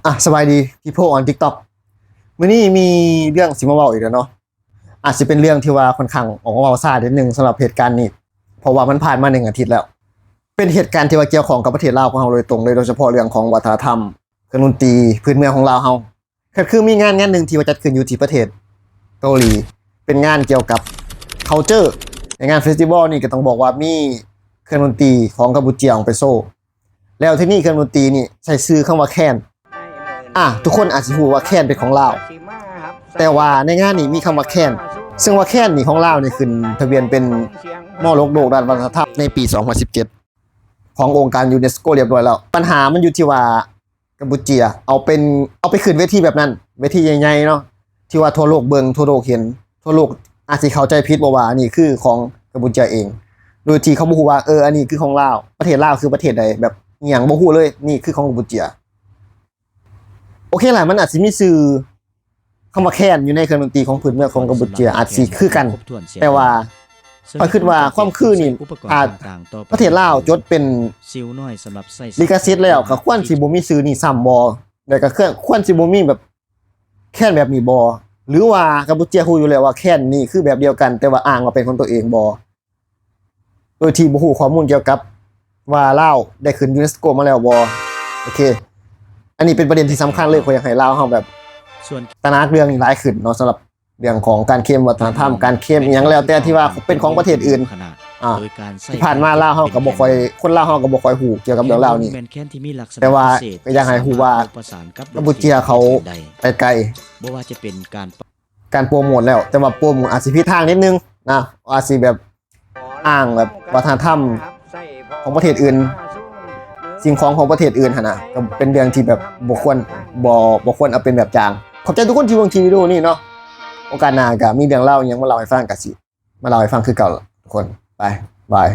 ອ່ະ ສະບາຍດີ People on TikTok ມື້ນີ້ມີເລື່ອງຊິມາເວົ້າອີກແລ້ວເນາະ. ອາດຊິເປັນເລື່ອງທີ່ວ່າຂ້ອນຂ້າງອອກມາເວົ້າຊ້ານິດໜຶ່ງສຳລັບເຫດການນີ້ ເພາະວ່າມັນຜ່ານມາໜຶ່ງອາທິດແລ້ວ. ເປັນເຫດການທີ່ວ່າກ່ຽວຂ້ອງກັບປະເທດລາວຂອງເຮົາໂດຍຕົງເລີຍ, ໂດຍສະເພາະເລື່ອງຂອງວັດທະນະທຳ, ເຄື່ອງດົນຕີພື້ນເມືອງຂອງລາວເຮົາ. ກໍຄືມີງານງານໜຶ່ງທີ່ວ່າຈັດຂຶ້ນຢູ່ທີ່ປະເທດເກົາຫຼີ ເປັນງານກ່ຽວກັບ culture. ໃນງານເຟສຕິວອລນີ້ກໍຕ້ອງບອກວ່າມີເຄື່ອງດົນຕີຂອງກຳປູເຈຍອອກໄປໂຊ. ແລ້ວທີນີ້ເຄື່ອງດົນຕີນີ້ໃສ່ຊື່ຄຳວ່າແຄນ. ອາ ທຸກຄົນອາດຊິຮູ້ວ່າແຄນເປັນຂອງລາວ, ແຕ່ວ່າໃນງານນີ້ມີຄຳວ່າແຄນ, ເຊິ່ງວ່າແຄນນີ້ຂອງລາວນີ້ຂຶ້ນທະບຽນເປັນມໍລະດົກໂລກດ້ານວັດທະນະທຳໃນປີສອງພັນສິບເຈັດ ຂອງອົງການຢູເນສໂກລຽບຮ້ອຍແລ້ວ. ບັນຫາມັນຢູ່ທີ່ວ່າກຳປູເຈຍເອົາເປັນ ເອົາໄປຂຶ້ນເວທີແບບນັ້ນ, ເວທີໃຫຍ່ໆເນາະ, ທີ່ວ່າທົ່ວໂລກເບິ່ງ, ທົ່ວໂລກເຫັນ, ທົ່ວໂລກອາດຊິເຂົ້າໃຈຜິດບໍ່ວ່າອັນນີ້ຄືຂອງກຳປູເຈຍເອງ ໂດຍທີ່ເຂົາບໍ່ຮູ້ວ່າ ເອີ ອັນນີ້ຄືຂອງລາວ, ປະເທດລາວຄືປະເທດໃດ, ແບບອີ່ຫຍັງບໍ່ຮູ້ເລີຍ, ນີ້ຄືຂອງກຳປູເຈຍ. ໂອເຄລະ, ມັນອາດຊິມີຊື່ຄຳວ່າແຄນຢູ່ໃນເຄື່ອງດົນຕີຂອງພື້ນເມືອງຂອງກຳປູເຈຍ, ອາດຊິຄືກັນ, ແຕ່ວ່າຂ້ອຍຄິດວ່າຄວາມຄືນີ້ ຖ້າປະເທດລາວຈົດເປັນລິຂະສິດແລ້ວ ກໍຄວນຊິບໍ່ມີຊື່ນີ້ຊ້ຳບໍ່? ແລ້ວກໍຄວນຊິບໍ່ມີແບບ ແຄນແບບນີ້ບໍ່? ຫຼືວ່າກຳປູເຈຍຮູ້ຢູ່ແລ້ວວ່າແຄນນີ້ຄືແບບດຽວກັນ ແຕ່ວ່າອ້າງວ່າເປັນຂອງຕົວເອງບໍ່? ໂດຍທີ່ບໍ່ຮູ້ຂໍ້ມູນກ່ຽວກັບວ່າລາວໄດ້ຂຶ້ນຢູເນສໂກມາແລ້ວບໍ່? ໂອເຄ, ອັນນີ້ເປັນປະເດັນທີ່ສຳຄັນເລີຍ. ຂ້ອຍຢາກໃຫ້ລາວເຮົາແບບຕະໜັກເລື່ອງນີ້ຫຼາຍຂຶ້ນເນາະ, ສຳລັບເລື່ອງຂອງການເຄມວັດທະນະທຳ, ການເຄມອີ່ຫຍັງແລ້ວແຕ່ທີ່ວ່າເປັນຂອງປະເທດອື່ນ. ອ່າ ທີ່ຜ່ານມາລາວເຮົາກໍບໍ່ຄ່ອຍ ຄົນລາວເຮົາກໍບໍ່ຄ່ອຍຮູ້ກ່ຽວກັບເລື່ອງລາວນີ້, ແຕ່ວ່າກໍຢາກໃຫ້ຮູ້ວ່າກຳປູເຈຍເຂົາໄປໄກ ບໍ່ວ່າຈະເປັນການ ການໂປຣໂມດແລ້ວ, ແຕ່ວ່າໂປຣໂມດອາດຊິຜິດທາງນິດໜຶ່ງນະ, ອາດຊິແບບອ້າງແບບວັດທະນະທຳຂອງປະເທດອື່ນ, ສິ່ງຂອງຂອງປະເທດອື່ນຫັ້ນນະ, ກໍເປັນເລື່ອງທີ່ແບບບໍ່ຄວນ ບໍ່ ບໍ່ຄວນເອົາເປັນແບບຢ່າງ. ຂອບໃຈທຸກຄົນທີ່ເບິ່ງຄລິບວິດີໂອນີ້ເນາະ. ໂອກາດໜ້າກໍມີເລື່ອງລາວອີ່ຫຍັງມາເລົ່າໃຫ້ຟັງ ກໍຊິມາເລົ່າໃຫ້ຟັງຄືເກົ່າທຸກຄົນ. ໄປ ບາຍ.